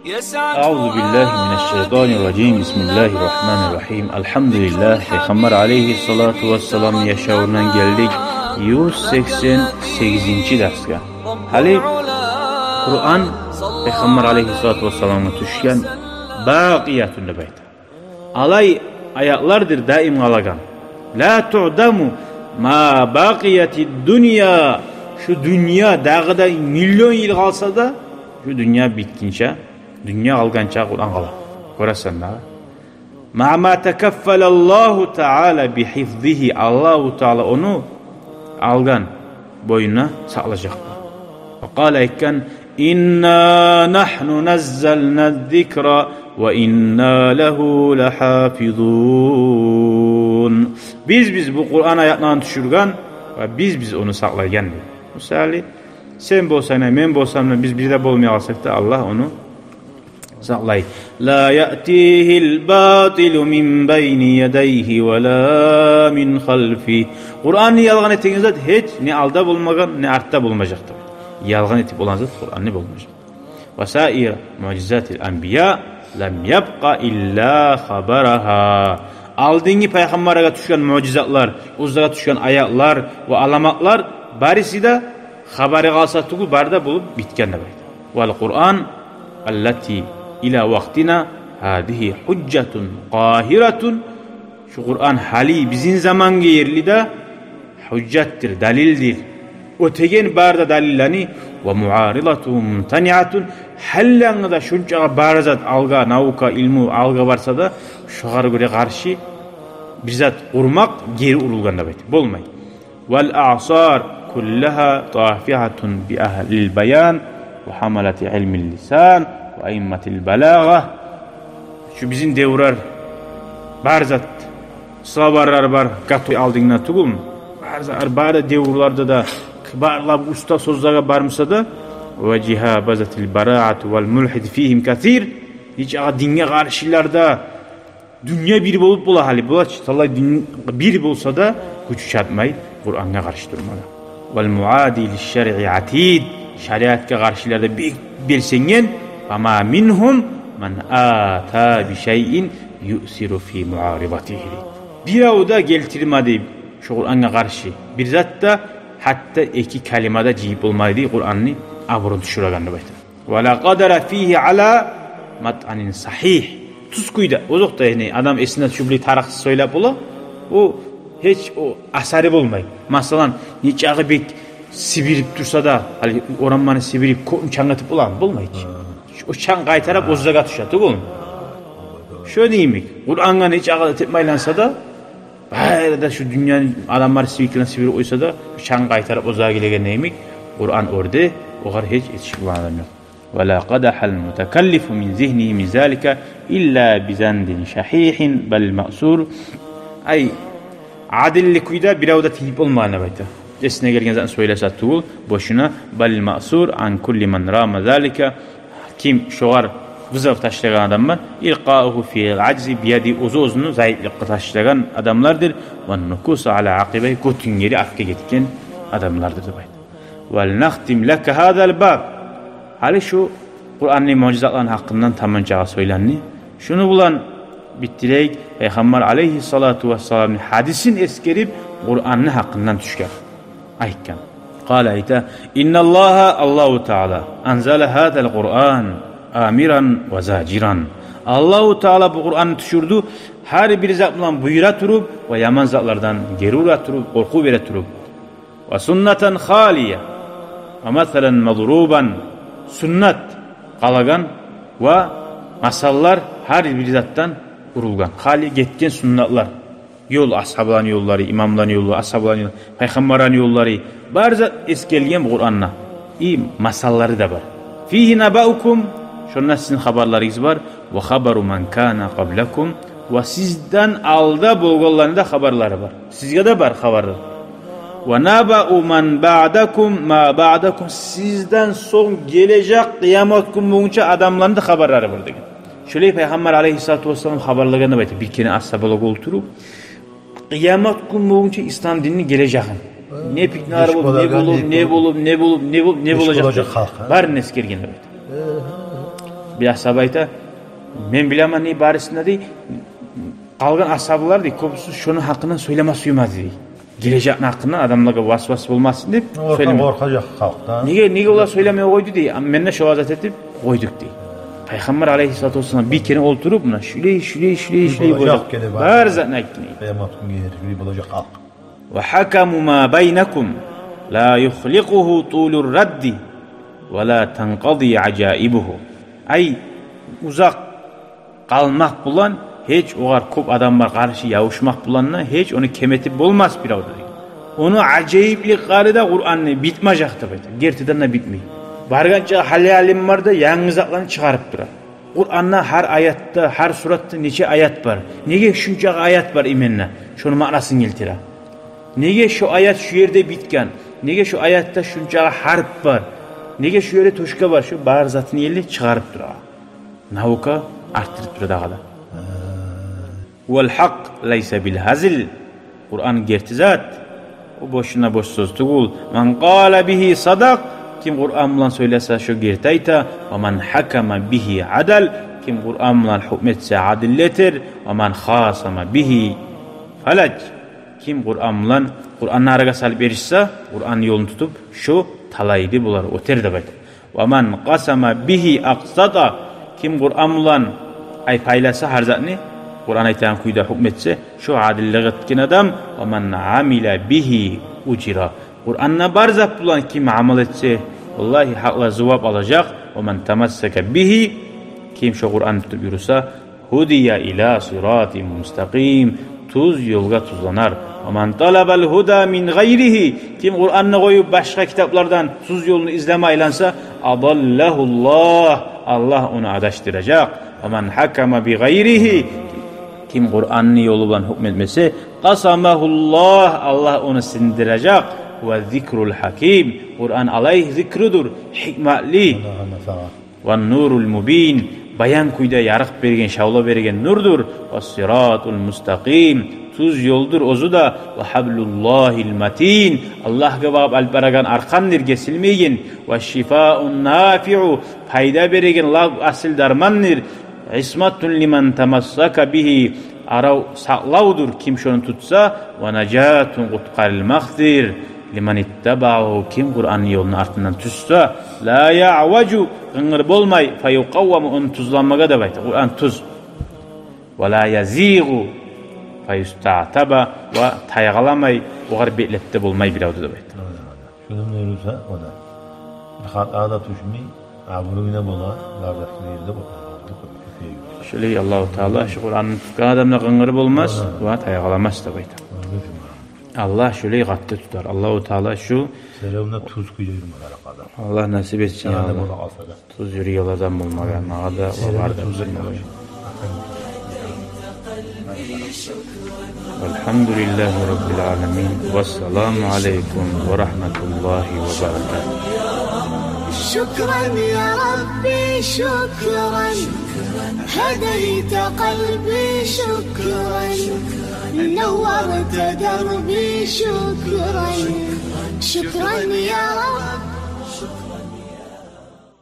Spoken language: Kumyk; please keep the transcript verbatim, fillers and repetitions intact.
أعوذ بالله من الشيطان الرجيم. بسم الله الرحمن الرحيم. الحمد لله. Пайхаммар алейгьиссалату вассаламны яшавундан гелдик юз сексен сегизинчи дарсгъа. Гьали Къуран Пайхаммар алейгьиссалату вассаламгъа тюшген бакъиятун деп айта. Алай аятлардыр даим къалагъан. لا تعدم ما بقيت الدنيا. Шу дюнья дагъы да миллион йыл къалса да, шу дюнья битгинче, дюнья къалгъанча Къуран къала. Гёресен дагъы. مع ما تكفل الله تعالى بحفظه. Аллагьу Таала ону алгъан бойнуна сакълажакъ. وقال, айтгъан: إنا نحن نزلنا الذكر وإنا له لحافظون. Биз, биз бу Къуран аятланы тюшюрген ва биз, биз ону сакълайгъан, дей. Мисалы, сен болсанг да, мен болсам да, биз бир де болмай къалсакъ да, Аллагь ону сакълай. لا يأتيه الباطل من بين يديه ولا من خلفه. Къуранны ялгъан этеген зат гьеч не алда болмагъан, не артда болмажакъ да. Ялгъан этип болагъан зат Къуранны болмажакъ. وسائر معجزات الأنبياء لم يبق إلا خبرها. Алдынгъы пайхаммарлагъа тюшген муъжизатлар, оьзлеге тюшген аятлар ва аламатлар барысы да хабары къалса тюгюл, бары да болуп битген деп айта. والقرآن التي إلى وقتنا هذه حجة قاهرة. Шу Къуран гьали бизин замангъа ерли де гьужжатдыр, далилдир. Оьтеген бары да далиллени. ومعارضته ممتنعة. Гьаллангъы да шунчагъа бары зат алгъа, наука, илму алгъа барса да, шогъар гёре къаршы бир зат къурмакъ гери урулгъан деп айта. Болмай. والأعصار كلها طافحة بأهل البيان وحملة علم اللسان وأئمة البلاغة. Шу бизин девюрлер, бары зат, словарьлар бар, готовый алдынгда тюгюлмю? Бары зат, бары девюрлерде де барлап уста сёзлеге бармаса да, وجهابذة البراعة والملحد فيهم كثير. Нечакъы динге къаршылар да, дюнья бир болуп бола гьали, бола чы, талай дин бир болса да, гючю чатмай Къурангъа къаршы турмагъа. والمعادي للشرع عتيد. Шариатгъа къаршылар да бек белсенген. وما منهم من أتى بشيء يؤثر في معارضته. Бирев де гелтирмеди шу Къурангъа къаршы бир зат да, гьатта эки калима да жыйып болмады Къуранны абурун тюшюреген деп айта. ولا قدر فيه على مطعن صحيح. Тюз кюйде, озокъда, яни, адам эсине тюшюп булай тарыкъсыз сёйлеп бола, о гьеч о асары болмай. Масала, нечакъы бек сибирип турса да, гьали ораманы сибирип, кёкню чанг этип боламы? Болмай чы. О чанг къайтарып оьзлеге тюше тюгюлмю? Шо йимик, Къурангъа нечакъы тепме айланса да, бары да шу дюньяны адамлар сибирген сибирип къойса да, чанг къайтарып оьзлеге гелеген йимик, Къуран оьрде, огъар гьеч етишип болагъан адам ёкъ. ولا قدح المتكلف من ذهنه من ذلك إلا بزند شحيح بل مأثور. Ай, адилли кюйде бирев де тийип болмагъан деп айта. Эсине гелген затны сёйлесе тюгюл, бошуна. بل مأثور عن كل من رام ذلك. Ким шогъар вызов ташлагъан адамлар, إلقاؤه في العجز بيده, оьзю оьзюн зайыплыкъгъа ташлагъан адамлардыр. والنكوص على عقبيه, гётюн гери артгъа гетген адамлардыр деп айта. ولنختم لك هذا الباب. Гьали шу Къуранны муъжизатланы гьакъындан таманчагъа сёйленди. Шуну булан битдирейик. Пайхаммар алейгьиссалату вассаламны гьадисин эсгерип, Къуранны гьакъындан тюшген, айтгъан. قال, айта: إن الله, Аллагьу Таала, أنزل هذا القرآن آمرا وزاجرا. Аллагьу Таала бу Къуранны тюшюрдю, гьар бир зат булан буюра туруп ва яман затлардан гери ура туруп, къоркъув бере туруп. وسنة خالية ومثلا مضروبا. Суннат къалагъан ва масаллар гьар бир затдан урулгъан. Хали, гетген суннатлар. Ёл, асгьабаланы ёллары, имамланы ёллары, асгьабаланы ёллары, пайхаммарланы ёллары. Бары зат эсгерилген бу Къуранда. И масаллары да бар. فيه نبأكم, шонда сизин хабарларыгъыз бар. وخبر من كان قبلكم, ва сизден алда болгъанланы да хабарлары бар. Сизге де бар хабарлар. ونبأ من بعدكم ما بعدكم, сизден сонг гележек къыямат гюн болгъунча адамланы да хабарлары бар деген. Шолай Пайхаммар алейгьиссалату вассалам хабарлагъан деп айта, бир керен асгьабалагъа олтуруп, къыямат гюн болгъунча ислам динни гележегин. Не питналар болуп, не болуп, не болуп, не болуп, не болуп, не болажакъ деп, барын эсгерген деп айта. Бир асгьаба айта: «Мен билемен, дей, барысын да, дей, къалгъан асгьабалар, дей, кёбюсю шону гьакъындан сёйлеме сюймеди, дей. Гележекни гьакъындан адамлагъа васвас болмасын деп, сёйлеме. Къоркъажакъ халкъ да. Неге, неге олар сёйлемей къойду, дей, а мен де шо азат этип къойдукъ», — дей. Пайхаммар алейгьиссалату вассалам бир керен олтуруп, муна шулай, шулай, шулай, шулай болажакъ, бары затны айтды, дей. Къыямат гюнге ерли болажакъ халкъ. «Ва гьакаму ма байнакум ла юхликъугьу тулур радди ва ла танкъади ажаибугьу». Ай, узакъ къалмакъ булан, гьеч огъар кёп адамлар къаршы ябушмакъ булан да гьеч ону кем этип болмас бирев де, дей. Ону ажайипликлери де Къуранны битмежек деп айта. Гертиден де битмей. Баргъан чакъы гьали алим бар да, янгы затланы чыгъарып тура. Къуранда гьар аятда, гьар суратда нече аят бар? Неге шунчакъы аят бар именно? Шону маънасын гелтире. Неге шо аят шу ерде битген? Неге шо аятда шунчакъы гьарп бар? Неге шу ерде точка бар? Шо бары затын ерли чыгъарып тура. Наука артдырып тура дагъы да. «Вал гьакъ лайса бил гьазил». Къуран герти зат. О бошуна бош сёз тюгюл. «Ман къала бигьи садакъ». Ким Къуран булан сёйлесе, шо герти айта. «Ва ман гьакама бигьи адал». Ким Къуран булан гьукму этсе, адил этер. «Ва ман хасама бигьи фалаж». Ким Къуран булан, Къуранны арагъа салып эришсе, Къуранны ёлун тутуп, шо талайлы болар, оьтер деп айта. «Ва ман къасама бигьи акъсата». Ким Къуран булан, ай, пайласа гьар затны, Къуран айтагъан кюйде гьукму этсе, шо адиллик этген адам. «Ва ман амила бигьи ужира». Къуранда бар зат булан ким амал этсе, валлагьи, гьакъла зувап алажакъ. «Ва ман тамассака бигьи». Ким шо Къуранны тутуп юрюсе, «гьудия ила сиратин мустакъим». Тюз ёлгъа тюзленер. «Ва ман талабал гьуда мин гъайригьи». Ким Къуранны къоюп, башгъа китаплардан тюз ёлну излеме айланса, «адаллагьуллагь». Аллагь ону адашдыражакъ. «Ва ман гьакама би гъайригьи». Ким Къуранны ёлу булан гьукму этмесе, «къасамагьуллагь». Аллагь ону сындыражакъ. «Ва зикрул гьаким». Къуран алай зикрудур, гьикматлы. «Ва нурул мубин», баян кюйде ярыкъ берген, шавла берген нурдур. «Ва сиратул мустакъим», тюз ёлдур оьзю де. «Ва гьаблуллагьил матин», Аллагьгъа багъып алып барагъан аркъандыр, гесилмейген. «Ва шифаун нафиу», пайда берген, лап асил дармандыр. «Исматун лиман тамассака бигьи», арав сакълавдур ким шону тутса. «Ва нажатун», къутгъарылмакъдыр. «Лиман иттабагьу», ким Къуранны ёлуну артындан тюшсе. «Ла яъважу», къынгыр болмай, «фаюкъавваму», ону тюзлемеге деп айта, Къуран тюз. «Ва ла язигъу», «фаюстаътаба», ва тайгъаламай, огъар бетлеп де болмай бирев де деп айта. Шуну юрюсе, о да бир хатагъа да тюшмей, абуругъа бола, лаззатлы ерде бола. Шолай Аллагьу Таала шу Къуранны тутгъан адам да къынгыр болмас ва тайгъаламас деп айта. Аллагь шолай къатты тутар. Аллагьу Таала шу серевне тюз кюйде юрюме тарыкъ адам. Аллагь насип этсин, я Аллагь. Тюз юрюйгенлерден болмагъа магъа да ва бары да. Валгьамдулиллагьи раббил аламин. Вассаламу алейкум ва рагьматуллагьи ва баракатугь. شكرا يا ربي، شكرا. هديت قلبي، شكرا. نورت دربي، شكرا. شكرا يا رب.